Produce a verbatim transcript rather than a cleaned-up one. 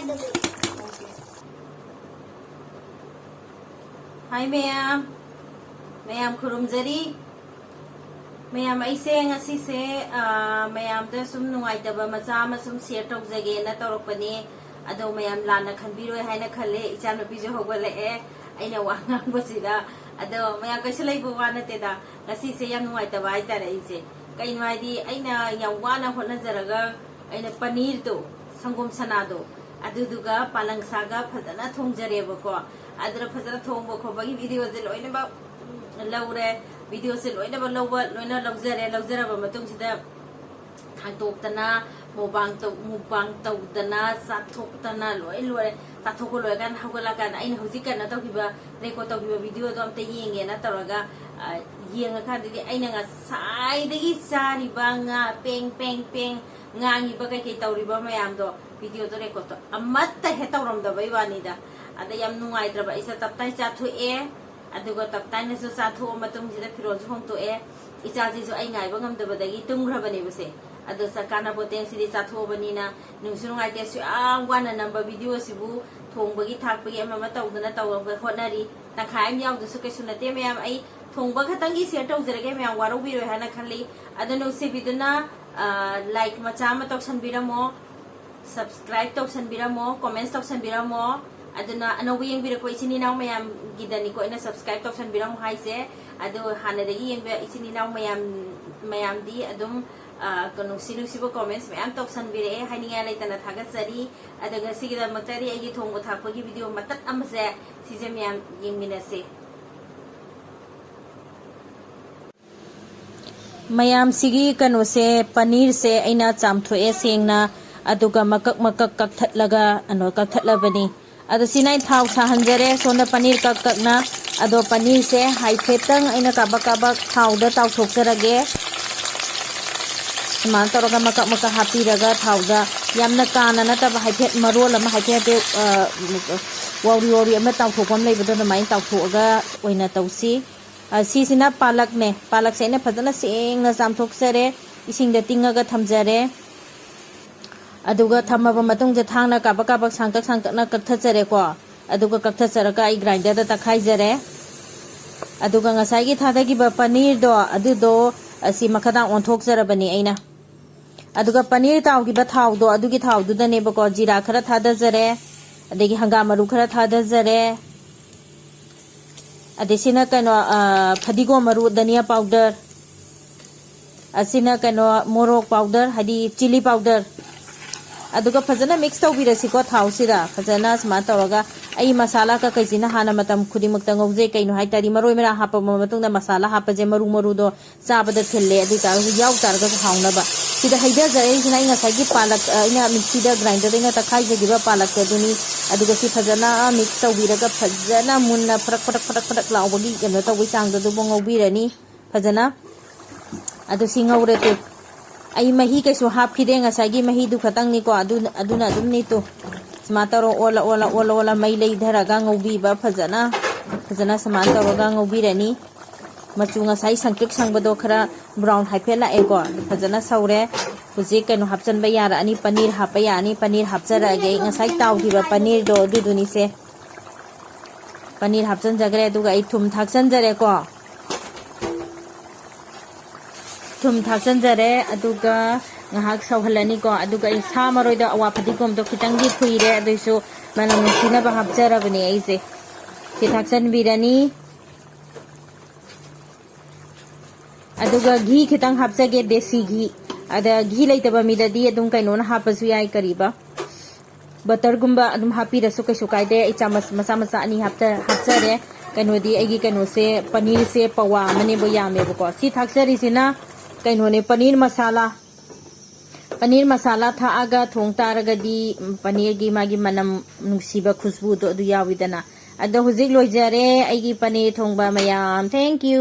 Hi ꯃꯌꯥꯝ, ꯃꯌꯥꯝ ꯈꯨꯔꯨꯝꯖꯔꯤ꯫ ꯃꯌꯥꯝ, ꯑꯩꯁꯦ ꯉꯁꯤꯁꯦ, ꯑ, ꯃꯌꯥꯝꯗ ꯁꯨꯝ ꯅꯨꯡꯉꯥꯏꯇꯕ ꯃꯆꯥ ꯑꯃ ꯁꯨꯝ share ꯇꯧꯖꯒꯦꯅ ꯇꯧꯔꯛꯄꯅꯦ꯫ ꯑꯗꯣ ꯃꯌꯥꯝ ꯂꯥꯟꯅ ꯈꯟꯕꯤꯔꯣꯏ ꯍꯥꯏꯅ ꯈꯜꯂꯦ, ꯏꯆꯥꯅꯨꯄꯤꯁꯨ ꯍꯧꯒꯠꯂꯛꯑꯦ ꯑꯩꯅ ꯋꯥ ꯉꯥꯡꯕꯁꯤꯗ꯫ ꯑꯗꯣ ꯃꯌꯥꯝ, ꯀꯩꯁꯨ ꯂꯩꯕ ꯋꯥ ꯅꯠꯇꯦꯗ, ꯉꯁꯤꯁꯦ ꯌꯥꯝ ꯅꯨꯡꯉꯥꯏꯇꯕ ꯍꯥꯏꯇꯥꯔꯦ꯫ ꯑꯩꯁꯦ ꯀꯩꯅꯣ ꯍꯥꯏꯗꯤ, ꯑꯩꯅ ꯌꯥꯝ ꯋꯥꯅ ꯍꯣꯠꯅꯖꯔꯒ ꯑꯩꯅ ꯄꯅꯤꯔꯗꯣ, ꯁꯪꯒꯣꯝ ꯁꯅꯥꯗꯣ, ꯑꯗꯨꯗꯨꯒ ꯄꯥꯂꯪꯁꯥꯒ ꯐꯖꯅ ꯊꯣꯡꯖꯔꯦꯕꯀꯣ꯫ ꯑꯗꯨꯅ ꯐꯖꯅ ꯊꯣꯡꯕ ꯈꯣꯠꯄꯒꯤ videoꯁꯦ ꯂꯣꯏꯅꯃꯛ ꯂꯧꯔꯦ꯫ Videoꯁꯦ ꯂꯣꯏꯅꯃꯛ ꯂꯧꯕ, ꯂꯣꯏꯅ ꯂꯧꯖꯔꯦ꯫ ꯂꯧꯖꯔꯕ ꯃꯇꯨꯡꯁꯤꯗ ꯍꯥꯡꯇꯣꯛꯇꯅ, mukbang ꯇꯧ-, mukbang ꯇꯧꯗꯅ, ꯆꯥꯊꯣꯛꯇꯅ ꯂꯣꯏ ꯂꯣꯏꯔꯦ꯫ ꯆꯥꯊꯣꯛꯄ ꯂꯣꯏꯔꯀꯥꯟꯗ ꯍꯧꯒꯠꯂꯀꯥꯟꯗ ꯑꯩꯅ ꯍꯧꯖꯤꯛ ꯀꯩꯅꯣ ꯇꯧꯈꯤꯕ, record ꯇꯧꯈꯤꯕ videoꯗꯣ ꯑꯝꯇ ꯌꯦꯡꯒꯦꯅ ꯇꯧꯔꯒ, ꯑ, ꯌꯦꯡꯉꯀꯥꯟꯗꯗꯤ ꯑꯩꯅ ꯉꯁꯥꯏꯗꯒꯤ ꯆꯥꯔꯤꯕ ꯉꯥ ꯄꯦꯡ ꯄꯦꯡ ꯄꯦꯡ ꯉꯥꯡꯉꯤꯕ ꯀꯩꯀꯩ ꯇꯧꯔꯤꯕ ꯃꯌꯥꯝꯗꯣ, videoꯗꯣ recordꯗꯣ ꯑꯃꯠꯇ ꯍꯦꯛ ꯇꯧꯔꯝꯗꯕꯩ ꯋꯥꯅꯤꯗ꯫ ꯑꯗ ꯌꯥꯝ ꯅꯨꯡꯉꯥꯏꯇ꯭ꯔꯕ, ꯑꯩꯁꯦ ꯇꯞꯇꯥꯏ ꯆꯥꯊꯣꯛꯑꯦ꯫ ꯑꯗꯨꯒ ꯇꯞꯇꯥꯏꯅꯁꯨ ꯆꯥꯊꯣꯛꯑ ꯃꯇꯨꯡꯁꯤꯗ ꯐꯤꯔꯣꯜꯁꯨ ꯍꯣꯡꯗꯣꯛꯑꯦ꯫ ꯏꯆꯥꯁꯤꯁꯨ ꯑꯩ ꯉꯥꯏꯕ ꯉꯝꯗꯕꯗꯒꯤ ꯇꯨꯝꯈ꯭ꯔꯕꯅꯦꯕꯁꯦ꯫ ꯑꯗꯣ ꯆ-, ꯀꯥꯟꯅꯕꯣꯠꯇꯦ, ꯁꯤꯗꯤ ꯆꯥꯊꯣꯛꯑꯕꯅꯤꯅ꯫ ꯅꯨꯡꯁꯨ ꯅꯨꯡꯉꯥꯏꯇꯦ, ꯑꯁꯨꯛ ꯌꯥꯝ ꯋꯥꯅ ꯅꯝꯕ videoꯁꯤꯕꯨ ꯊꯣꯡꯕꯒꯤ ꯊꯥꯛꯄꯒꯤ ꯑꯃ ꯑꯃ ꯇꯧꯗꯅ ꯇꯧꯔꯒ ꯍꯣꯠꯅꯔꯤ꯫ ꯇꯪꯈꯥꯏ ꯑꯃ ꯌꯥꯎꯗꯁꯨ ꯀꯩꯁꯨ ꯅꯠꯇꯦ ꯃꯌꯥꯝ꯫ ꯑꯩ ꯊꯣꯡꯕ ꯈꯛꯇꯪꯒꯤ share ꯇꯧꯖꯔꯒꯦ, ꯃꯌꯥꯝ ꯋꯥꯔꯧꯕꯤꯔꯣꯏ ꯍꯥꯏꯅ ꯈꯜꯂꯤ꯫ ꯑꯗꯣ ꯅꯨꯡꯁꯤꯕꯤꯗꯨꯅ, ꯑ, like ꯃꯆꯥ ꯑꯃ ꯇꯧꯁꯟꯕꯤꯔꯝꯃꯣ, subscribe ꯇꯧꯁꯟꯕꯤꯔꯝꯃꯣ, comments ꯇꯧꯁꯟꯕꯤꯔꯝꯃꯣ꯫ ꯑꯗꯨꯅ ꯑꯅꯧꯕ ꯌꯦꯡꯕꯤꯔꯛꯄ ꯏꯆꯤꯟ ꯏꯅꯥꯎ ꯃꯌꯥꯝꯒꯤꯗꯅꯤꯀꯣ ꯑꯩꯅ subscribe ꯇꯧꯁꯟꯕꯤꯔꯝꯃꯣ ꯍꯥꯏꯁꯦ꯫ ꯑꯗꯣ ꯍꯥꯟꯅꯗꯒꯤ ꯌꯦꯡꯕ ꯏꯆꯤꯟ ꯏꯅꯥꯎ ꯃꯌꯥꯝ, ꯃꯌꯥꯝꯗꯤ ꯑꯗꯨꯝ, ꯑ, ꯀ-, ꯅꯨꯡꯁꯤ ꯅꯨꯡꯁꯤꯕ comments ꯃꯌꯥꯝ ꯇꯧꯁꯟꯕꯤꯔꯛꯑꯦ, ꯍꯥꯏꯅꯤꯡꯉꯥꯏ ꯂꯩꯇꯅ ꯊꯥꯒꯠꯆꯔꯤ꯫ ꯑꯗꯨꯒ ꯁꯤꯒꯤꯗꯃꯛꯇꯗꯤ ꯑꯩꯒꯤ ꯊꯣꯡꯕ ꯊꯥꯛꯄꯒꯤ video ꯃꯇꯠ ꯑꯃꯁꯦ ꯁꯤꯁꯦ ꯃꯌꯥꯝ ꯌꯦꯡꯃꯤꯟꯅꯁꯦ꯫ ꯃꯌꯥꯝꯁꯤꯒꯤ ꯀꯩꯅꯣꯁꯦ, ꯄꯅꯤꯔꯁꯦ ꯑꯩꯅ ꯆꯥꯝꯊꯣꯛꯑꯦ ꯁꯦꯡꯅ, ꯑꯗꯨꯒ ꯃꯀꯛ ꯃꯀꯛ ꯀꯛꯊꯠꯂꯒ, ꯀꯩꯅꯣ, ꯀꯛꯊꯠꯂꯕꯅꯤ꯫ ꯑꯗꯣ ꯁꯤꯅ ꯑꯩ ꯊꯥꯎ ꯁꯥꯍꯟꯖꯔꯦ ꯁꯣꯝꯗ ꯄꯅꯤꯔ ꯀꯛ ꯀꯛꯅ꯫ ꯑꯗꯣ ꯄꯅꯤꯔꯁꯦ ꯍꯥꯏꯐꯦꯠꯇꯪ ꯑꯩꯅ ꯀꯥꯕꯛ ꯀꯥꯕꯛ ꯊꯥꯎꯗ ꯇꯥꯎꯊꯣꯛꯆꯔꯒꯦ꯫ ꯁꯨꯃꯥꯏꯅ ꯇꯧꯔꯒ ꯃꯀꯛ ꯃꯀꯛ ꯍꯥꯞꯄꯤꯔꯒ ꯊꯥꯎꯗ ꯌꯥꯝꯅ ꯀꯥꯅ ꯅꯠꯇꯕ, ꯍꯥꯏꯐꯦꯠ ꯃꯔꯣꯜ ꯑꯃ, ꯍꯥꯏꯐꯦꯠ ꯍꯥꯏꯐꯦꯠ, ꯑ, ꯋꯥꯎꯔꯤ ꯋꯥꯎꯔꯤ ꯑꯃ ꯇꯥꯎꯊꯣꯛꯄ ꯑꯃ ꯂꯩꯕꯗꯣ, ꯑꯗꯨꯃꯥꯏꯅ ꯇꯥꯎꯊꯣꯛꯑꯒ ꯑꯣꯏꯅ ꯇꯧꯁꯤ꯫ ꯑ, ꯁꯤꯁꯤꯅ ꯄꯥꯂꯛꯅꯦ꯫ ꯄꯥꯂꯛꯁꯦ ꯑꯩꯅ ꯐꯖꯅ ꯁꯦꯡꯅ ꯆꯥꯝꯊꯣꯛꯆꯔꯦ, ꯏꯁꯤꯡꯗ ꯇꯤꯡꯉꯒ ꯊꯝꯖꯔꯦ꯫ ꯑꯗꯨꯒ ꯊꯝꯃꯕ ꯃꯇꯨꯡꯗ ꯊꯥꯡꯅ ꯀꯥꯕꯛ ꯀꯥꯕꯛ ꯁꯥꯡꯇꯛ ꯁꯥꯡꯇꯛꯅ ꯀꯛꯊꯠꯆꯔꯦꯀꯣ꯫ ꯑꯗꯨꯒ ꯀꯛꯊꯠꯆꯔꯒ ꯑꯩ grinder ꯗ ꯇꯛꯈꯥꯏꯖꯔꯦ꯫ ꯑꯗꯨꯒ ꯉꯁꯥꯏꯒꯤ ꯊꯥꯗꯈꯤꯕ ꯄꯅꯤꯔꯗꯣ ꯑꯗꯨꯗꯣ ꯑꯁꯤ ꯃꯈꯥꯗꯥꯡ ꯑꯣꯟꯊꯣꯛꯆꯔꯕꯅꯤ ꯑꯩꯅ꯫ ꯑꯗꯨꯒ ꯄꯅꯤꯔ ꯇꯥꯎꯈꯤꯕ ꯊꯥꯎꯗꯣ ꯑꯗꯨꯒꯤ ꯊꯥꯎꯗꯨꯗꯅꯦꯕꯀꯣ ꯖꯤꯔꯥ ꯈꯔ ꯊꯥꯗꯖꯔꯦ, ꯑꯗꯒꯤ ꯍꯪꯒꯥꯝ ꯃꯔꯨ ꯈꯔ ꯊꯥꯗꯖꯔꯦ, ꯑꯗꯩ ꯁꯤꯅ ꯀꯩꯅꯣ, ꯑ, ꯐꯗꯤꯒꯣꯝ ꯃꯔꯨ, ꯙꯅꯤꯌꯥ powder, ꯑꯁꯤꯅ ꯀꯩꯅꯣ ꯃꯣꯔꯣꯛ powder, ꯍꯥꯏꯗꯤ chilli powder꯫ ꯑꯗꯨꯒ ꯐꯖꯅ mix ꯇꯧꯕꯤꯔꯁꯤꯀꯣ ꯊꯥꯎꯁꯤꯗ꯫ ꯐꯖꯅ ꯁꯨꯃꯥꯏꯅ ꯇꯧꯔꯒ ꯑꯩ ꯃꯁꯥꯂꯥ ꯀꯀꯩꯁꯤꯅ ꯍꯥꯟꯅ ꯃꯇꯝ ꯈꯨꯗꯤꯡꯃꯛꯇ ꯉꯧꯖꯩ꯫ ꯀꯩꯅꯣ ꯍꯥꯏ ꯇꯥꯔꯗꯤ ꯃꯔꯣꯏ ꯃꯔꯥꯡ ꯍꯥꯞꯄꯕ ꯃꯇꯨꯡꯗ ꯃꯁꯥꯂꯥ ꯍꯥꯞꯄꯁꯦ ꯃꯔꯨ ꯃꯔꯨꯗꯣ ꯆꯥꯕꯗ ꯊꯤꯜꯂꯦ꯫ ꯑꯗꯨ ꯑꯣꯏꯇꯥꯔꯒꯁꯨ ꯌꯥꯎ ꯇꯥꯔꯒꯁꯨ ꯍꯥꯎꯅꯕ꯫ ꯁꯤꯗ ꯍꯩꯊꯖꯔꯛꯏꯁꯤꯅ ꯑꯩ ꯉꯁꯥꯏꯒꯤ ꯄꯥꯂꯛ, ꯑ, ꯑꯩꯅ mixie ꯗ grinder ꯗ ꯑꯩꯅ ꯇꯛꯈꯥꯏꯖꯈꯤꯕ ꯄꯥꯂꯛꯇꯣ ꯑꯗꯨꯅꯤ꯫ ꯑꯗꯨꯒ ꯁꯤ ꯐꯖꯅ mix ꯇꯧꯕꯤꯔꯒ ꯐꯖꯅ ꯃꯨꯟꯅ ꯐꯔꯛ ꯐꯔꯛ ꯐꯔꯛ ꯐꯔꯛ ꯂꯥꯎꯕꯒꯤ ꯀꯩꯅꯣ ꯇꯧꯕꯒꯤ ꯆꯥꯡꯗꯣ ꯑꯗꯨꯕꯨ ꯉꯧꯕꯤꯔꯅꯤ ꯐꯖꯅ꯫ ꯑꯗꯨ ꯁꯤ ꯉꯧꯔꯦ ꯇꯨ꯫ ꯑꯩ ꯃꯍꯤ ꯀꯩꯁꯨ ꯍꯥꯞꯈꯤꯗꯦ, ꯉꯁꯥꯏꯒꯤ ꯃꯍꯤꯗꯨ ꯈꯛꯇꯪꯅꯤꯀꯣ, ꯑꯗꯨꯅ, ꯑꯗꯨꯅ ꯑꯗꯨꯝꯅꯤ ꯇꯨ꯫ ꯁꯨꯃꯥꯏꯅ ꯇꯧꯔ ꯑꯣꯜꯂ, ꯑꯣꯜꯂ, ꯑꯣꯜꯂ, ꯑꯣꯜꯂ ꯃꯩ ꯂꯩꯊꯔꯒ ꯉꯧꯕꯤꯕ ꯐꯖꯅ, ꯐꯖꯅ ꯁꯨꯃꯥꯏꯅ ꯇꯧꯔꯒ ꯉꯧꯕꯤꯔꯅꯤ꯫ ꯃꯆꯨ ꯉꯁꯥꯏ ꯁꯪꯇ꯭ꯔꯤꯛ ꯁꯪꯕꯗꯣ ꯈꯔ brown ꯍꯥꯏꯐꯦꯠ ꯂꯥꯛꯑꯦꯀꯣ, ꯑꯗꯨ ꯐꯖꯅ ꯁꯧꯔꯦ꯫ ꯍꯧꯖꯤꯛ ꯀꯩꯅꯣ ꯍꯥꯞꯆꯤꯟꯕ ꯌꯥꯔꯛꯑꯅꯤ, ꯄꯅꯤꯔ ꯍꯥꯞꯄ ꯌꯥꯔꯅꯤ꯫ ꯄꯅꯤꯔ ꯍꯥꯞꯆꯔꯛꯑꯒꯦ ꯑꯩ, ꯉꯁꯥꯏ ꯇꯥꯎꯈꯤꯕ ꯄꯅꯤꯔꯗꯣ ꯑꯗꯨꯗꯨꯅꯤꯁꯦ꯫ ꯄꯅꯤꯔ ꯍꯥꯞꯆꯤꯟꯖꯈ꯭ꯔꯦ, ꯑꯗꯨꯒ ꯑꯩ ꯊꯨꯝ ꯊꯥꯛꯆꯤꯟꯖꯔꯦꯀꯣ꯫ ꯊꯨꯝ ꯊꯥꯛꯆꯤꯟꯖꯔꯦ, ꯑꯗꯨꯒ ꯉꯥꯏꯍꯥꯛ ꯁꯧꯍꯜꯂꯅꯤꯀꯣ꯫ ꯑꯗꯨꯒ ꯑꯩ ꯁꯥ ꯃꯔꯣꯏꯗꯣ, ꯑꯋꯥ ꯐꯗꯤꯒꯣꯝꯗꯣ ꯈꯤꯇꯪꯗꯤ ꯐꯨꯏꯔꯦ, ꯑꯗꯨꯏꯁꯨ ꯃꯅꯝ ꯅꯨꯡꯁꯤꯅꯕ ꯍꯥꯞꯆꯔꯕꯅꯦ ꯑꯩꯁꯦ꯫ ꯁꯤ ꯊꯥꯛꯆꯤꯟꯕꯤꯔꯅꯤ꯫ ꯑꯗꯨꯒ ꯘꯤ ꯈꯤꯇꯪ ꯍꯥꯞꯆꯒꯦ, ꯗꯦꯁꯤ ꯘꯤ꯫ ꯑꯗ ꯘꯤ ꯂꯩꯇꯕ ꯃꯤꯗꯗꯤ ꯑꯗꯨꯝ ꯀꯩꯅꯣꯅ ꯍꯥꯞꯄꯁꯨ ꯌꯥꯏ, ꯀꯔꯤꯕ, butter ꯒꯨꯝꯕ ꯑꯗꯨꯝ ꯍꯥꯞꯄꯤꯔꯁꯨ ꯀꯩꯁꯨ ꯀꯥꯏꯗꯦ꯫ ꯑꯩ ꯆꯥꯃꯁ ꯃꯆꯥ ꯃꯆꯥ ꯑꯅꯤ ꯍꯥꯞꯆ-, ꯍꯥꯞꯆꯔꯦ꯫ ꯀꯩꯅꯣꯗꯤ ꯑꯩꯒꯤ ꯀꯩꯅꯣꯁꯦ, ꯄꯅꯤꯔꯁꯦ ꯄꯋꯥ ꯑꯃꯅꯦꯕ ꯌꯥꯝꯃꯦꯕꯀꯣ꯫ ꯁꯤ ꯊꯥꯛꯆꯔꯤꯁꯤꯅ ꯀꯩꯅꯣꯅꯦ, ꯄꯅꯤꯔ ꯃꯁꯥꯂꯥ꯫ ꯄꯅꯤꯔ ꯃꯁꯥꯂꯥ ꯊꯥꯛꯑꯒ ꯊꯣꯡ ꯇꯥꯔꯒꯗꯤ, ꯎꯝ, ꯄꯅꯤꯔꯒꯤ ꯃꯥꯒꯤ ꯃꯅꯝ ꯅꯨꯡꯁꯤꯕ ꯈꯨꯁꯕꯨꯗꯣ ꯑꯗꯨ ꯌꯥꯎꯋꯤꯗꯅ꯫ ꯑꯗꯣ ꯍꯧꯖꯤꯛ ꯂꯣꯏꯖꯔꯦ ꯑꯩꯒꯤ ꯄꯅꯤꯔ ꯊꯣꯡꯕ ꯃꯌꯥꯝ꯫ Thank you꯫